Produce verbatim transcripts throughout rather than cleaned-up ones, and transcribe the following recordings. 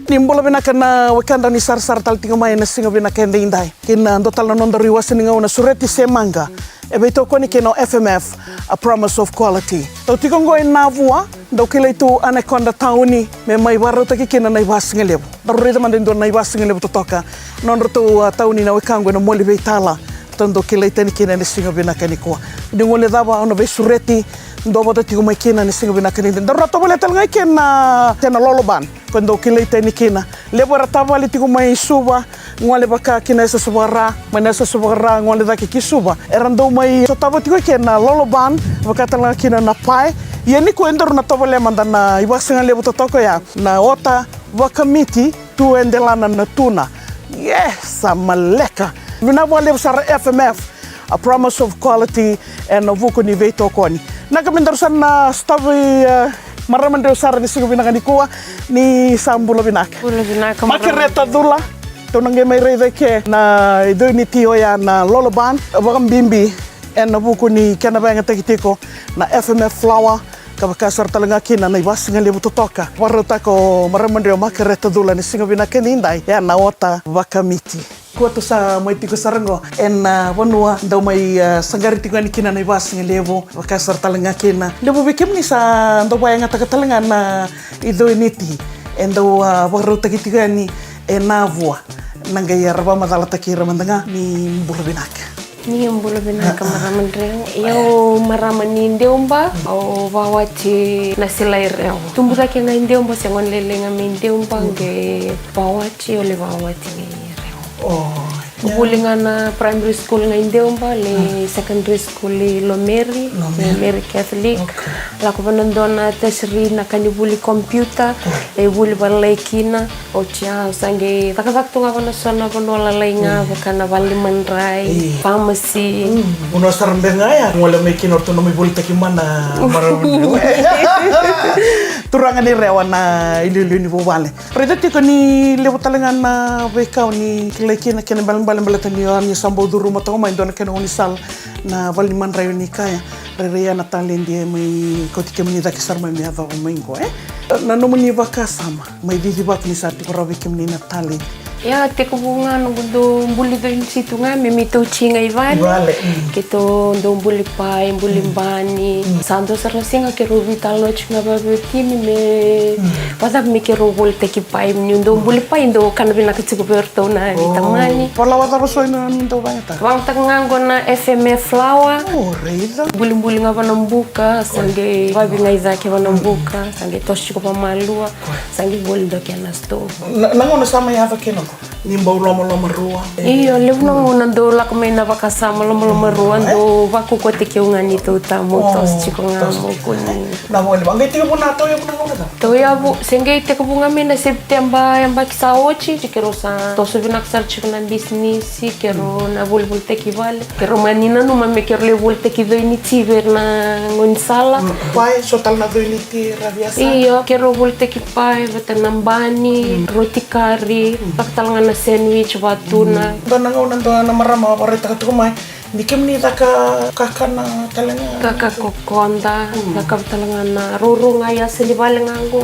Ni bula vinaka na wekada ni sarasara tale tiko mai na siga vinaka edaidai kina dua tale na nodaru iwase ni gauna, Sureti Semaga, e veitokoni kina o F M F, A Promise of Quality. Dau tiko oqo e Navua, dau kilai tu Anaconda Tauni, me mai vakarautaki kina na ivasigalevu. Daru raica mada e dua na ivasigalevu totoka, nodratou, a, tauni na wekaqu ena Moli Veitala. Ratou dau kilai tani kina ena siga vinaka nikua. Ni gole cava, au na veisureti, dua vata tiko mai kina ena siga vinaka ni, daru na tovolea tale ga kina, kina Lolo Band. Ko dau kilai tani kina. Levu era tavale tiko mai Suva, gole vaka kina yasayasa vakara, mai na yasayasa vakara gole cake ki Suva. Era dau mai sotava tiko kina Lolo Band, vaka tale ga kina na Pae. Ia nikua e daru na tovolea mada na ivasigalevu totoka oya, na Ota Vakamiti, tu e delana na tuna. Yes, sa maleka. Vinaka vakalevu sara F M F, A Promise of Quality, ena vuku ni veitokoni. Na ka me daru sa na sotavi, e, marama dreu sara ni siga vinaka nikua, ni sa bula vinaka. Bula vinaka, marama. Makereta Cula, tou na qai mai raica ke na idoini ti oya na Lolo Band, vakabibi ena vuku ni kena vakayagataki tiko na F M F Flower, ka vaka sara tale ga kina na ivasigalevu totoka. Vakarautaka o marama dreu Makereta Cula ena siga vinaka edaidai, ya na Ota Vakamiti. Kua tou sa mai tiko sara oqo ena vanua dau mai, e, saqari tiko yani kina na ivasigalevu, vaka sara tale ga kina. Levu vei kemuni sa dau vakayagataka tale ga na idoini ti e dau, e, vakarautaki tiko yani e Navua. Na qai era vakamacalataki ira mada ga, ni bula vinaka. Ni bula vinaka, marama dreu. Au marama ni Deuba, au vakawati Nasilai Rewa. Tubu cake ga i Deuba, se gone lailai ga mai Deuba, qai vakawati, au lai vakawati ga i Rewa. Vuli ga na primary school ga i Deuba, lai secondary school i Lomeri, Lomeri Catholic. Lako vei na dua na tertiary na ka ni vuli computer, lai vuli vakalailai kina. Oti ya, au sa qai cakacaka tu ga vei na so na vanua lalai ga, vaka na vale ni madrai, pharmacy. Vanua sara beka ga ya, gole mai kina o ratou na mai volitaki mai na marama. Turaga ni Rewa na iliuliu ni vuvale. Raica tiko ni levu tale ga na veika o ni kilai kina, kena ibalebale baleta ni o ni sa bau curuma toka mai e dua na kena gaunisala na vale ni madrai o ni kaya. Rairai ya na taledi e mai kauti kemuni cake sara mai me yacova mai qo, e? Na nomuni vakasama, mai cicivaki ni sa tiko rawa vei kemuni na taledi. Ia, tekivu ga noqu dau buli coinici tu ga me, me tauci ga i vale. Keitou dau buli pae, buli bani. Sa dua sara na siga keirau veitalanoa tiko ga vei au timi me vacava me keirau volitaki pae, niu dau buli pae, dau kana vinaka tiko vei iratou na veitamani. Vola wacava so na dau vakayagataka? Vakayagataka ga qo na F M F Flower. O, raica. Bulibuli ga vei na buka, sa qai vavi ga i cake vei na buka, sa qai toso tiko vakamalua, sa qai voli dua kena stove. Na, na gauna sa mai yaco kina qo, ni bau lomaloma rua? Io, levu na gauna dau lako mai na vakasama lomaloma rua, dau vakaukauataki au ga ni tau tamu, toso tiko ga mo kuni. Na voli, a qai tekivu na tauyavu na gauna cava? Tauyavu, se qai tekivu ga mai na Sepiteba yabaki sa oti, keirau sa toso vinaka sara tiko na bisinisi, keirau na volivolitaki vale. Keirau mani nanuma me keirau lai volitaki coinici vei ira na gaunisala. Pae, so tale na coinici ra via sa? Io, keirau volitaki pae vata na bani, roti kari, vaka tale ga na sandwich, vatuna. Dua na gauna dua na marama vakaraitaka tiko mai ni kemuni caka kakana tale ga. Kaka kokoda, caka tale ga na rourou ga i yasa ni vale ga qo.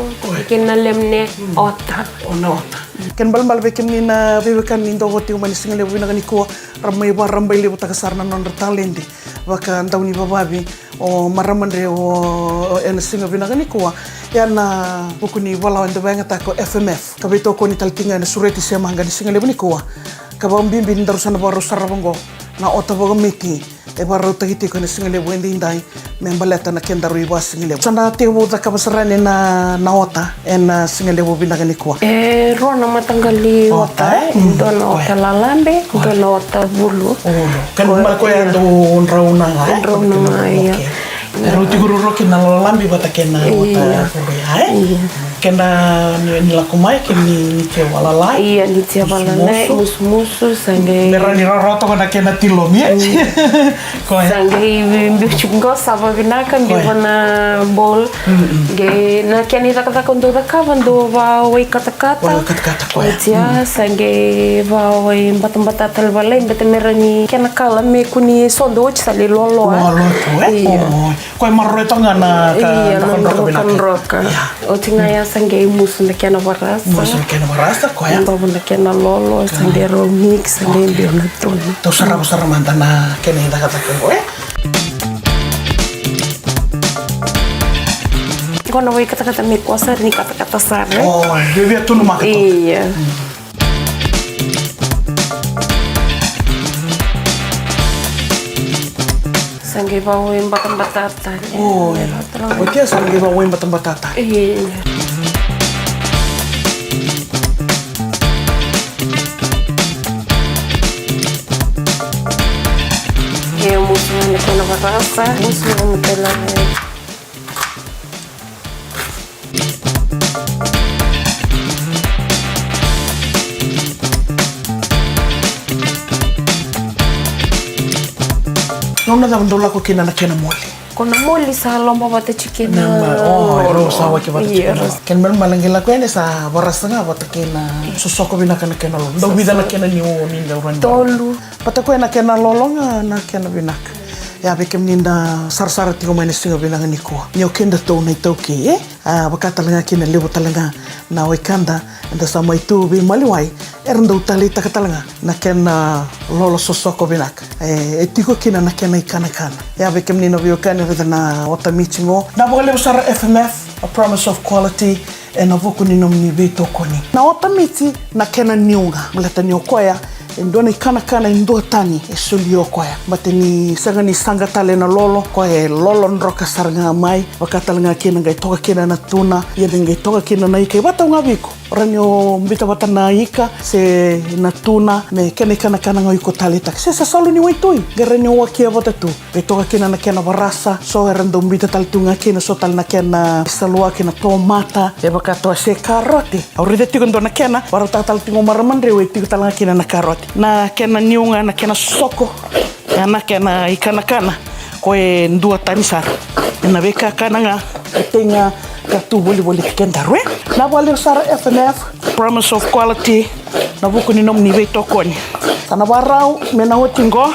Kei na lemne, ota. O na ota. Kena ibalebale vei kemuni na veiwekani ni dau oti mai na sigalevu vinaka nikua, ra mai vakarabailevutaka sara na nodra taledi vakadaunivavavi o marama dreu ena siga vinaka nikua. Ia na vuku ni vola e dau vakayagataka o F M F, ka veitokoni tale tiko ga ena Sureti Semaga ni sigalevu nikua. Ka vakabibi ni daru sa na vakarau sara vaqo na ota vakamiti e vakarautaki tiko ena sigalevu edaidai me baleta na kedaru ivasigalevu. Sa na tekivu cakava sara yani na, na ota ena sigalevu vinaka nikua. E rua na mataqali ota, e? Dua na ota lalabe, dua na ota vulu. Ka ni mala koya dau drauna ga, e? Drauna ga, ia. E rau tiko ruarua kina lalabe vata kei na ota vulu ya, e? Kena ni, ni lako mai, kena ni, ni tia valalai. Ia, ni tia valalai, musumusu, sa qai. Me rawa ni rawarawa toka na kena tilomi, e? Koya. Sa qai biu tiko qo, sava vinaka, biu va na bowl. Qai na kena icakacaka dau cakava, dau vawai katakata. Wai katakata, koya. Oti ya, sa qai vawai batabata tale valai, beta me rawa ni kena kala me kua ni sodo oti sa lai loaloa. Loaloa tu, e? Ia. Koya maroroya toka ga na ka. Ia, na drokadroka, drokadroka. Ia. Oti ga ya sa qai musu na kena varasa. Musu na kena varasa, koya. Dovu na kena lolo, sa qai rau mix, sa qai biu na tuna. Tou sarava sara mada na kena icakacaka qo, e? Qo na wai katakata me koya sara ni katakata sara, e? O, via, via tunu maka toka. Ia. Mm. Sa qai vawai batabata tale. Oi. Oti ya sa qai vawai batabata tale. Io. Ia, musu na kena varasa, musu na kena. Gauna cava dau lako kina na kena moli? Ko na moli sa loba vata tiko kina. Na ma-, o, lolo. Rau sa waki vata tiko kina. Io, rau sa. Kena moli mala qai lako yani sa varasa ga vata kina. Io. Sosoko vinaka na kena lolo. Dau vica na kena niu ni dau rani? Tolu. Vata koya na kena lolo ga na kena vinaka. Ia, vei kemuni da sarasara tiko mai na siga vinaka nikua, ni o kedatou na iTaukei, e? A, vaka tale ga kina levu tale ga na wekada eda sa mai tu veimaliwai, era dau taleitaka tale ga na kena lolo sosoko vinaka. E, e tiko kina na kena ikanakana. Ia, vei kemuni na veiwekani, raica na ota miti qo. Na vakalevu sara F M F, a promise of quality, ena vuku ni nomuni veitokoni. Na ota miti na kena niu ga, baleta ni o koya e dua na ikanakana e duatani e solia o koya. Baleta ni sega ni saqa tale na lolo, koya e lolo droka sara ga mai, vaka tale ga kina qai toka kina na tuna, ia ni qai toka kina na ika. E vakatau ga vei iko, rawa ni o biuta vata na ika se na tuna me kena ikanakana ga o iko taleitaka, se sasalu ni waitui, qai rawa ni o wakia vata tu. Qai toka kina na kena varasa, so era dau biuta tale tu ga kina so tale na kena saluaki, na tomata, e vaka toka se karoti. Au raica tiko e dua na kena, vakarautaka tale tiko o marama Dreu, e tiko tale ga kina na karoti. Na kena niu ga na kena sosoko, ia na kena ikanakana, koya e duatani sara. Ena veikakana ga, e tei ga ka tu volivoliti kedaru, e? Na vakalevu sara F M F, promise of quality, na vuku ni nomuni veitokoni. Sa na vakarau me na oti qo.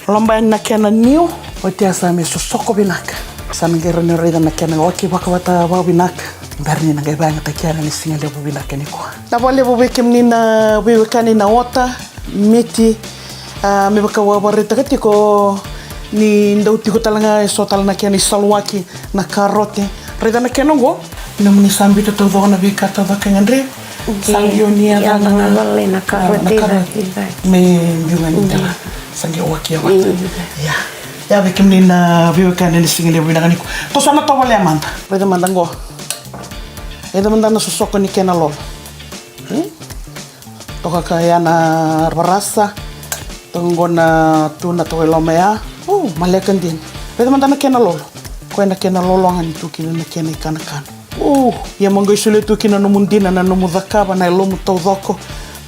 Loba yani na kena niu, oti ya sa me sosoko vinaka. Sa na qai rawa ni raica na kena waki vakavata vakavinaka. Bera ni na qai vakayagataki yani na siga levu vinaka nikua. Na vakalevu vei kemuni na veiwekani na ota miti, a, me vaka au vakaraitaka tiko ni dau tiko tale ga eso tale na kena isaluaki na karote. Raica na kena oqo. Nomuni sa biuta taucoko na veika taucoko e gadrevi. Sa qai o ni yaco ga, yaco ga na, na karote, na karote. Io. Me biu ga ni tala. Sa qai wakia vata. Io. Ia. Ia vei kemuni na veiwekani, ni siga levu vinaka nikua. Tou sa na tovolea mada. Raica mada qo. Raica mada na sosoko ni kena lolo. Hmm? Toka ka ya na varasa. Toka qo na tuna toka i loma ya. Uh, maleka dina. Raica mada na kena lolo. Koya na kena lolo ga ni tu kina na kena ikanakana. Uh, ia mo qai solia tu kina nomu dina, na nomu cakava, na yalomu taucoko.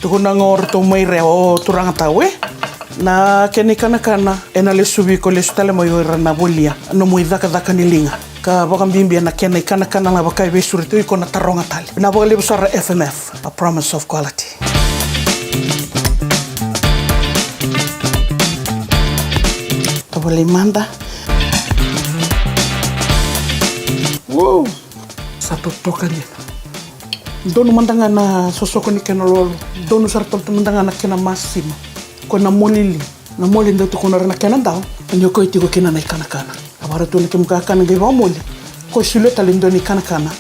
Tukuna ga o ratou mai Rewa, o turaga tau, e? Na kena ikanakana ena lesuvi iko, lesu tale mai o ira na volia nomu icakacaka ni liga. Ka vakabibi ena kena ikanakana ga vaka e veisureti iko na taroga tale. Na vakalevu sara F M F, a promise of quality. Tavalei mada. Wow! Sa totoka dina. Donu mada ga na sosoko ni kena lolo. Donu sara tale tu mada ga na kena masima. Ko na moli li. Na moli dau tukuna ira na kena dau. Ni o koya tiko kina na ikanakana. A vara tu na kemu kakana qai vakamoli. Ko solia tale dua na ikanakana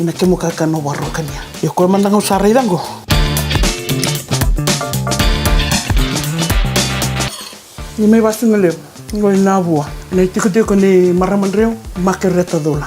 ina kemu kakana o vakarokania. Io, koya mada ga au sa raica qo. Ni mai Vasigalevu, qo i Navua. Na itikotiko ni marama Dreu, Makereta Cula.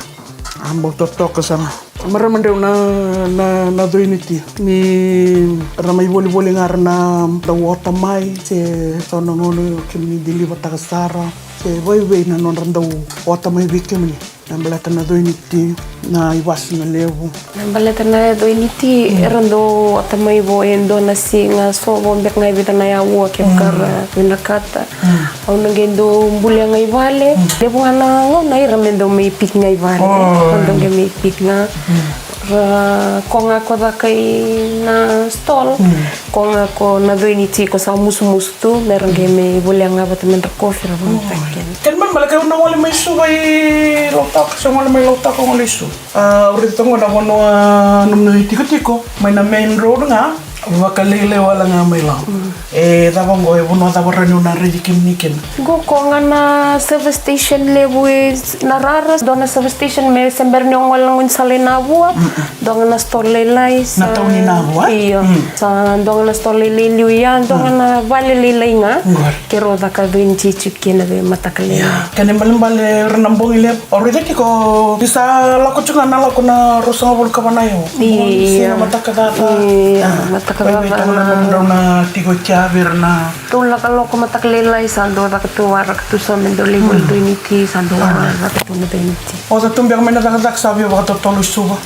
A bau totoka sara ga. Marama Dreu na, na, na coi ni ti. Ni ra mai volivoli ga ra na dau ota mai, se so na gauna kemuni delivataka sara. Se vaivei na nodra dau ota mai vei kemuni. Na baleta na coi ni ti, na i Vasigalevu. Na baleta na coi ni ti, mm, era dau ota mai vo e dua na siga, so vo beka ga e vica na aua kevaka, mm, ra vinakata. Mm. Au na qai dau bulia ga i vale. Mm. Levu ga na gauna era me dau mai pick ga i vale. Oh. Au dau qai mai pick ga. Mm. Ra, ko ga ko caka i na stall. Mm. Ko ga ko na coi ni ti ko sa musumusu tu, me ra qai mai volia ga vata me dra kofi ra vakayagataka kina. Kena ibalebale kau na gole mai Suva i Toka, se gole mai Lautoka, gole i Suva. A, au raica toka qo na vanua nomuni itikotiko, mai na main road ga, vakalailai wale ga mai Lau. E cava qo, e vanua cava rawa niu na raici kemuni kina? Qo ko ga na service station levu e Narara, dua na service station me se bera ni o gole na gaunisala i Navua. Dua ga na store lailai sa tauni Navua, e? Io. Sa dua ga na store lailai liu ya, dua ga na vale lailai ga. Qori. Keirau caka coiniti tiko kina vei mataka lailai. Ia, kena ibalebale o ira na bogi levu. O raica tiko ni sa lako tiko ga na lako na ruasagavulu ka va na aua. Ia. Bogi, siga, mataka caca. Ia, mataka caca. Vei ira na nomudrau na tiko i kea vei ira na. Tou lako lako mataka lailai sa dau caka tu, waraka tu so me dau lai voli coiniti, sa dau waraka tu na coiniti. O sa tu beka mai na cakacaka sa via vakatotolo i Suva.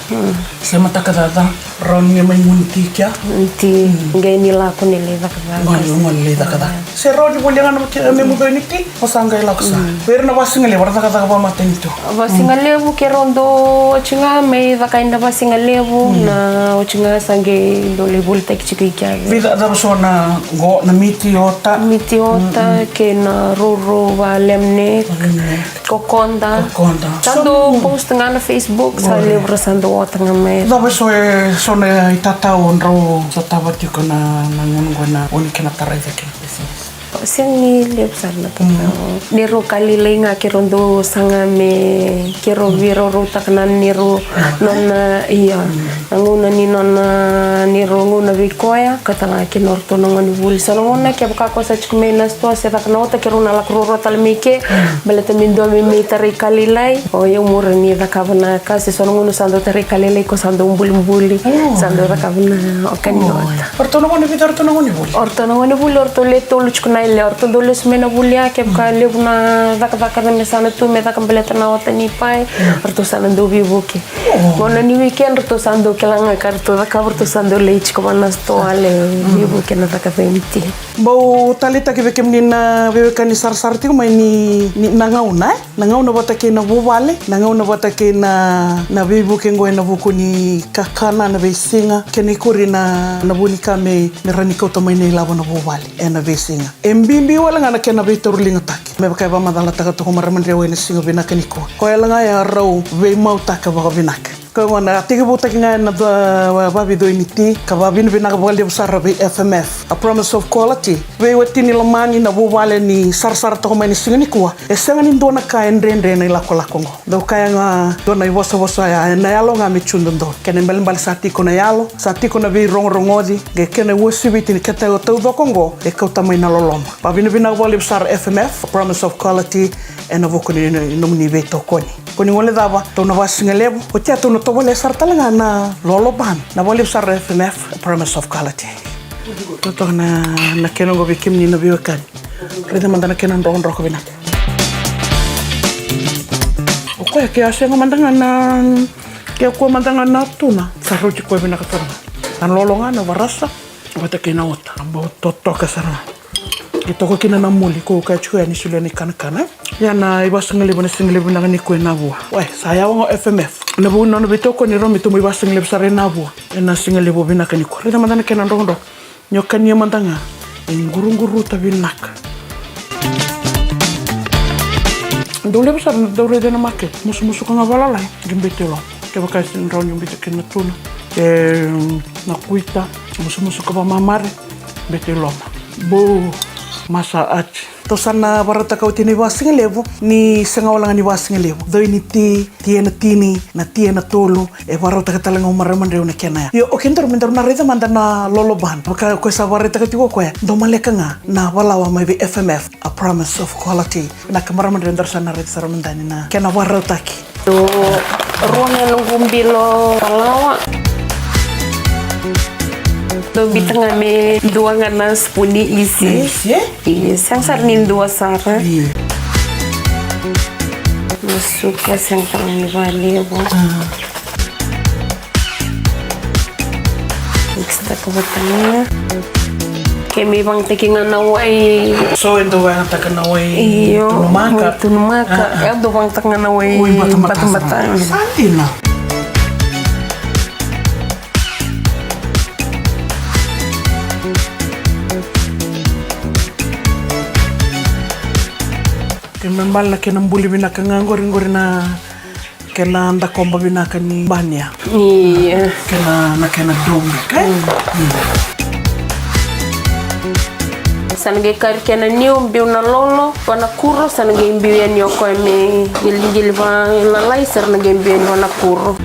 Se mataka caca. Rawa ni mai gunu ti kea. Ti, qai ni lako ni lai cakacaka. Gone, gone lai cakacaka. Se rawa ni volia ga na kena memu coiniti, o sa qai lako sara. Vei ira na vasigalevu, ra cakacaka vakamatanitu. Vasigalevu keirau dau oti ga mai caka ina vasigalevu, na oti ga sa qai dau lai volitaki tiko i kea. Vei ca, cava so na qo, na miti, ota? Miti, ota, kei na rourou va lamb neck. Lamb neck. Kokoda. Kokoda. Sa dau post ga na Facebook, sa levu ra sa dau ota ga mai. Cava so e, so na itatau o drau sotava tiko na, na gauna qo na o ni kena tarai cake na business? Sega ni levu sara na tatau. Neirau ka lailai ga keirau dau saga me keirau veiraurautaka na neirau nona, ia. Na gauna ni nona, neirau gauna vei koya, ka tale ga kei na oratou na gonevuli. So na gauna kevaka ko sa tiko mai na sitoa se caka na ota, keirau na lako ruarua tale mai ke. Baleta me dua me mai tarai ka lailai. O yau mo rawa ni cakava na ka, se so na gauna sa dau tarai ka lailai ko sa dau bulibuli. Sa dau cakava na oka ni ota. O ratou na gone vica o ratou na gonevuli? O ratou na gonevuli, o ratou le tolu tiko na yalewa, o ratou dau lesu mai na vuli ya, kevaka levu na cakacaka me sa na tu me caka baleta na ota ni pai, o ratou sa na dau veivuke. Gauna ni weekend ratou sa dau kila ga ka ratou cakava, ratou sa dau lai tiko va na sitoa lai veivuke na caka coiniti. Bau taleitaki vei kemuni na veiwekani sarasara tiko mai ni, ni na gauna, e? Na gauna vata kei na vuvale, na gauna vata kei na, na veivuke qo ena vuku ni kakana, na veisiga, kena ikuri na, na vunika me, me rawa ni kauta mai na ilavo na vuvale ena veisiga. E bibi wale ga na kena veitauriligataki. Me vaka e vakamacalataka toka o marama Dreu ena siga vinaka nikua. Koya wale ga e a rau veimautaka vakavinaka. Koya gona a tekivutaki ga ena dua vaveicoiniti ka vavinavinaka vakalevu sara vei F M F, a promise of quality. Veiwatini lomani, na vuvale ni sarasara toka mai na siga nikua. E sega ni dua na ka e dredre ena ilakolako oqo. Dau kaya ga dua na ivosavosa ya, ena yalo ga me tu dodonu. Kena ibalebale sa tiko na yalo, sa tiko na veirogorogoci, qai kena uasiviti ni keta taucoko oqo e kauta mai na loloma. Vavinavinaka vakalevu sara F M F, promise of quality, ena vuku ni, ni nomuni veitokoni. Ko ni gole cava, tou na vasigalevu, oti ya tou na tovolea sara tale ga na lolo ban. Na vakalevu sara F M F, promise of quality. Totoka na, na kena oqo vei kemuni na veiwekani. Raica mada na kena drokadroka vinaka. O koya ke a sega mada ga na, ke kua mada ga na tuna, sa rauti koya vinaka sara ga. Na lolo ga, na varasa vata kei na ota, bau totoka sara ga. Ke toka kina na moli, ko kaya tiko ya ni solia na ikanakana. Ia na ivasigalevu, na sigalevu vinaka nikua e Navua. Wai, sa yawa ga o F M F. Na vuna nona veitokoni, rau me tou mai vasigalevu sara e Navua ena sigalevu vinaka nikua. Raica mada na kena drokadroka. Ni o kania mada ga, e quruquruta vinaka. Dau levu sara dau raica ena makete, musumusuka ga vakalalai, qai bete i loma. Kevaka e sega ni rawa ni bete kina na tuna, e, na kuita, musumusuka vakamamare, bete i loma. Bou, masa ati. Tou sa na vakarautaka oti na ivasigalevu, ni sega wale ga ni vasigalevu. Coiniti, ti ena tini, na ti ena tolu, e vakarautaka tale ga o marama Dreu na kena ya. Io, okay, daru me daru na raica mada na lolo ban. Vaka koya sa vakaraitaka tiko o koya, dau maleka ga na valawa mai vei F M F, a promise of quality. Na ka marama Dreu, daru sa na raica sara mada ni na kena vakarautaki. Dau rua ga na noqu bilo valawa. Dau biuta ga me dua ga na sipuni isi. Isi, e? Io, sega sara ni dua sara. Io. Na suka sega sara ni vakalevu. A. Mix-taka vata ga. Ke me vagataki ga na wai. So e dau vagataka na wai. Io, tunumaka. Wai tunumaka. A, a. E dau vagataka ga na wai, wai batabata. Batabata. Sa dina. Kena ibalebale na kena buli vinaka ga qori, qori na Kena dakoba vinaka ni bani ya. Ia. Kena, na kena dou beka, e? Mm. Sa na qai kari kena niu, biu na lolo vua na kuro, sa na qai biu yani o koya me qiligili valalai, sa ra na qai biu yani vua na kuro.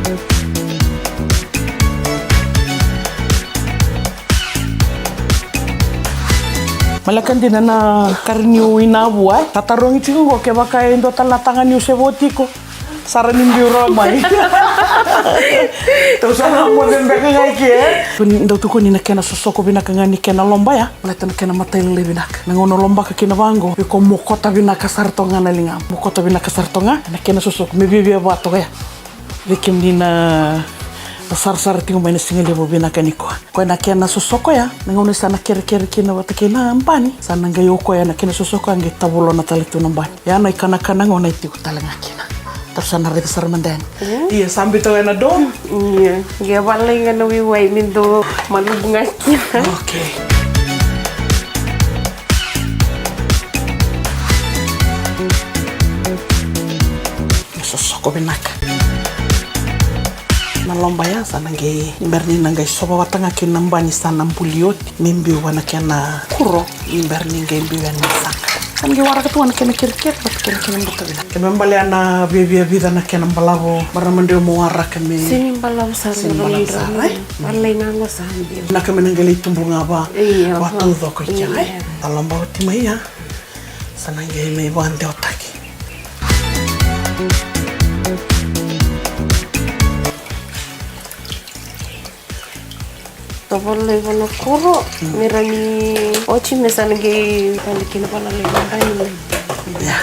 Maleka dina na kari niu i Navua, e? Na tarogi tiko qo kevaka e dua tale na taga niu se vo tiko. Sa ra ni biu rawa mai. Tou sa na moce beka ga i ke, e? Dau tukuni na kena sosoko vinaka ga ni kena loba ya. Baleta na kena matailalai vinaka. Na gauna o lobaka kina vaqo, iko mokota vinaka sara toka ga na ligamu. Mokota vinaka sara toka ga na kena sosoko. Me viavia va toka ya. Vei kemuni na, na sarasara tiko mai na siga levu vinaka nikua. Koya na kena sosoko ya, na gauna sa na kerekere kina vata kei na bani, sa na qai o koya na kena sosoko ya, qai tavulona tale tu na bani. Ya na ikanakana gauna e tiko tale ga kina. Tou sa na raica sara mada yani. Mm. Ia, sa biu toka ena dou. Ia, qai valai ga na waiwai me dou malubu ga kina. Okay. Sosoko vinaka. Na loba ya sa na qai, bera ni na qai sova vata ga kei na bani sa na buli oti, me biu vua na kena kuro, bera ni qai biu yani na saqa. Sa na qai waraka tu ga na kena kerekere vata kei na kena buta vinaka. Ke me balea na viavia vica na kena balavu, marama Dreu, mo waraka me sega ni balavu sara, sega ni balavu sara, e? Valai ga qo sa biu. Vinaka me na qai lai tubu ga va, io, va taucoko i kea, e? Io. Na loba oti mai ya. Sa na qai mai vakadewataki. Tovolai vua na kuro, mm, me ra ni oti me sa na qai vali kina valalai vua na ni. Ia.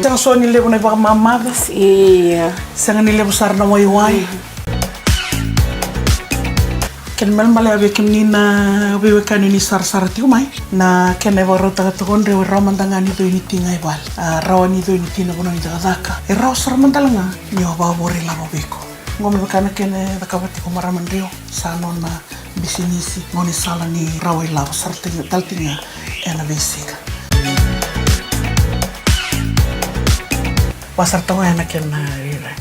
Sega so ni levu na ivakamamaca. Ia. Sega ni levu sara na waiwai. Mm. Kena malemale vei kemuni na veiwekani ni sarasara tiko mai. Na kena e vakarautaka toka o Dreu, e rawa mada ga ni coi ni ti ga i vale. A, rawa ni coi ni ti na vanua ni cakacaka. E rawa sara mada ga ni o vakavure ilavo vei iko. Qo me vaka na kena e cakava tiko o marama Dreu, sa nona bisinisi, gaunisala ni rawa ilavo sara tale tiko ga ena veisiga. Vaka sara toka ga ena kena ira.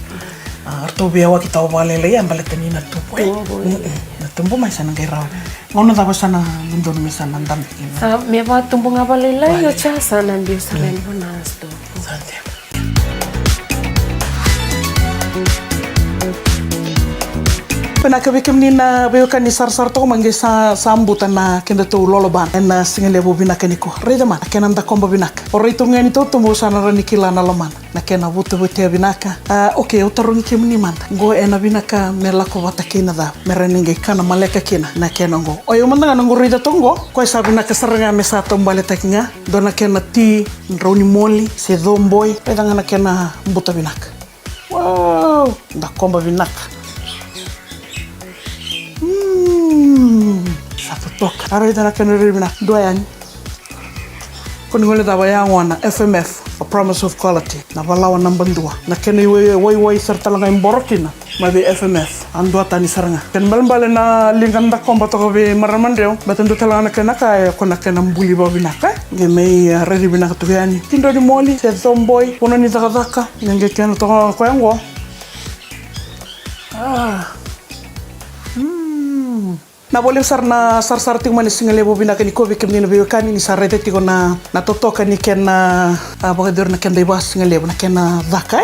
A, ratou veiyawaki tawa vakalailai, a, baleta ni na tubu, e? Tubu, e. Mm-mm. Na tubu mai sa na qai rawa. Gauna cava sa na dodonu me sa na dabe kina? Sa me vakatubu ga vakalailai, oti ya sa na biu sara yani vua na sitovu. Sa dina. Vinaka vei kemuni na veiwekani sarasara toka mai, qai sa, sa buta na kedatou lolo ban ena siga levu vinaka nikua. Raica mada na kena dakoba vinaka. O raitou ga ni totobu sa na rawa ni kila na lomana. Na kena vutavutia vinaka. A, okay, au tarogi kemuni mada. Qo ena vinaka me lako vata kei na cava? Me rawa ni qai kana maleka kina na kena qo. O yau mada ga noqu raica toka qo, koya sa vinaka sara ga me sa taubaletaki ga. Dua na kena ti, drau ni moli, se cowboy. Raica ga na kena buta vinaka. Wow, dakoba vinaka. Mm, sa totoka. A, raica na kena rairai vinaka. Dua yani. Ko ni gole cava ya gona, F M F, a promise of quality. Na valawa naba dua. Na kena iwai, waiwai sara tale ga i boro kina. Mai vei F M F, a duatani sara ga. Kena balebale na liga dakoba toka vei marama Dreu, baleta dua tale ga na kena ka, e, ko na kena buli vakavinaka, e. Qai mai, e, raici vinaka toka yani. Ti drau ni moli, se cowboy, vanua ni cakacaka, qai kena toka koya qo. A. Mm. Na vakalevu sara na sarasara tiko mai na siga levu vinaka nikua vei kemuni na veiwekani, ni sa raica tiko na, na totoka ni kena, a, vakayacori na keda ivakasigalevu, na kena caka,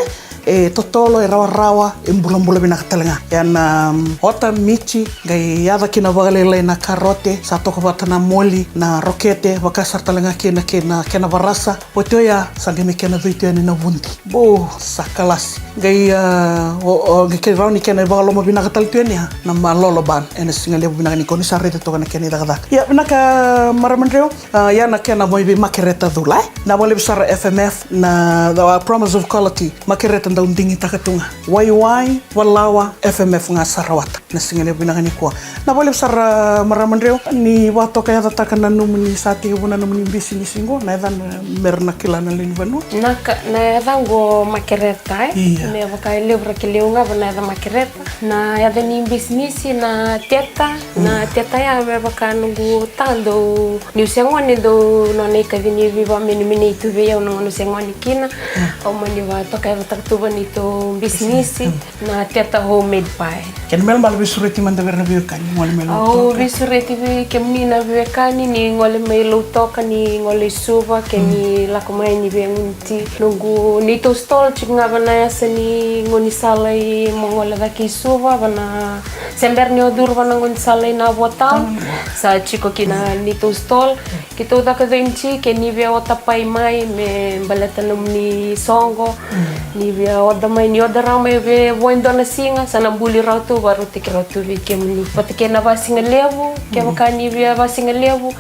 e, e totolo, e rawarawa, e bulabula vinaka tale ga. Ia na, um, ota, miti, qai yaco kina vakalailai na karote, sa toka vata na moli, na rokete, vaka sara tale ga kina kei na kena varasa. Oti oya, sa qai mai kena cui tu yani na vudi. Bo, sa kalasi. Qai, a, o, o, qai kei rawa ni kena ivakaloma vinaka tale tu yani, a, na malolo ban ena siga levu vinaka nikua, ni sa raica toka na kena icakacaka. Ia, vinaka marama Dreu, a, ia na kena mai vei Makereta Cula, e? Na vakalevu sara F M F, na, a, promise of quality, Makereta Dau digitaka tu ga. Waiwai, Valawa, F M F ga sa rawata na siga levu vinaka nikua. Na vakalevu sara, marama Dreu, ni vakatokayacataka na nomuni sa tekivu na nomuni bisinisi qo, na yacana mera na kila na lewe ni vanua. Na ka, na yacaqu o Makereta, e? Ia. Me vaka e levu ra kilai au ga vaka na yaca Makereta. Na yaca ni bisinisi na Teta, na Teta ya me vaka noqu ta dau, niu se gone dau nona ikaci ni veivakamenemenei tu vei au na gauna au se gone kina. Au mani vakatokayacataka tu vua neitou bisinisi, na Teta Homemade Pie. Kena ibalebale veisureti mada vei ira na veiwekani, gole mai Lautoka. Au veisureti vei kemuni na veiwekani ni gole mai Lautoka, ni gole i Suva, ke ni lako mai ni via gunu ti. Noqu, neitou stall tiko ga vana yasa ni gaunisala i Mogolecake i Suva, vana se bera ni o curu vana gaunisala i Navoa town. Sa tiko kina neitou stall. Keitou caka coini ti, ke ni via ota pai mai me baleta nomuni soqo. Ni via oda mai, ni oda rawa mai vei vo e dua na siga, sa na buli rawa tu, vakarautaki rawa tu vei kemuni. Vata kei na vasigalevu, kevaka ni via vasigalevu,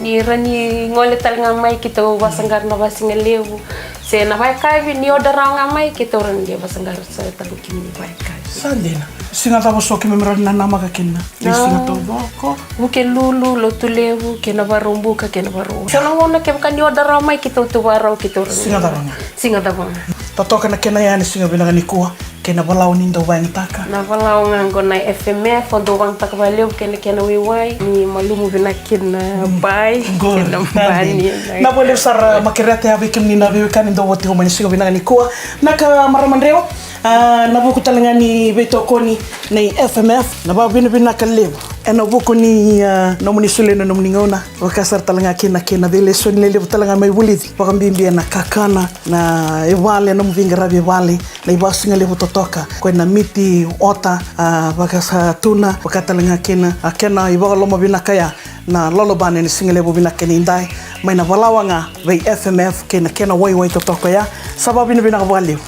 ni ra ni gole tale ga mai, keitou vasaqara na vasigalevu. Se na vayakavi, ni oda rawa ga mai, keitou ra ni qai vasaqara sara tale kemuni vayakavi. Sa dina. Siga cava so keimami rawa ni namaka kina? Na siga taucoko. Vukelulu, Lotulevu, kei na Vakaraubuka, kei na Vakarauwai. Sa na gauna kevaka ni oda rawa mai, keitou tu vakarau, keitou ra ni. Siga cava ga? Siga cava ga. Totoka na kena yani siga vinaka nikua. Kei na Valawa ni dau vakayagataka. Na Valawa ga qo na F M F, au dau vakayagataka vakalevu kei na kena waiwai, ni malumu vinaka kina na pai, kei na mani. Na vakalevu sara Makereta, ya vei kemuni na veiwekani dau vakatikoma ena siga vinaka nikua. Na ka marama Dreu, a, na vuku tale ga ni veitokoni nei F M F, na vakavinavinaka levu ena vuku ni, a, nomuni solia na nomuni gauna, vaka sara tale ga kina kei na veilesoni lelevu tale ga mai vulici, vakabibi ena kakana, na e vale, nomu veiqaravi e vale, na ivakasigalevu totoka, ko na miti ota, a, vaka sa tuna, vaka tale ga kina, a, kena ivakaloma vinaka ya, na lolobane ni sigalevu vinaka ni dai, mai na Valawa ga, vei F M F, kei na kena waiwai totoka ya, sa vakavinavinaka vakalevu.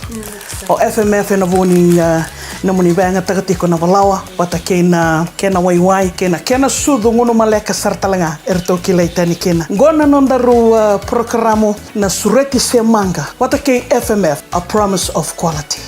O F M F ena vuku ni, a, nomuni vakayagataka tiko na Valawa, vata kei na kena waiwai, kei na kena sucu gunu maleka sara tale ga, eratou kilai tani kina. Qo na nodaru, a, porokaramu, na Sureti se Maqa, vata kei F M F, a promise of quality.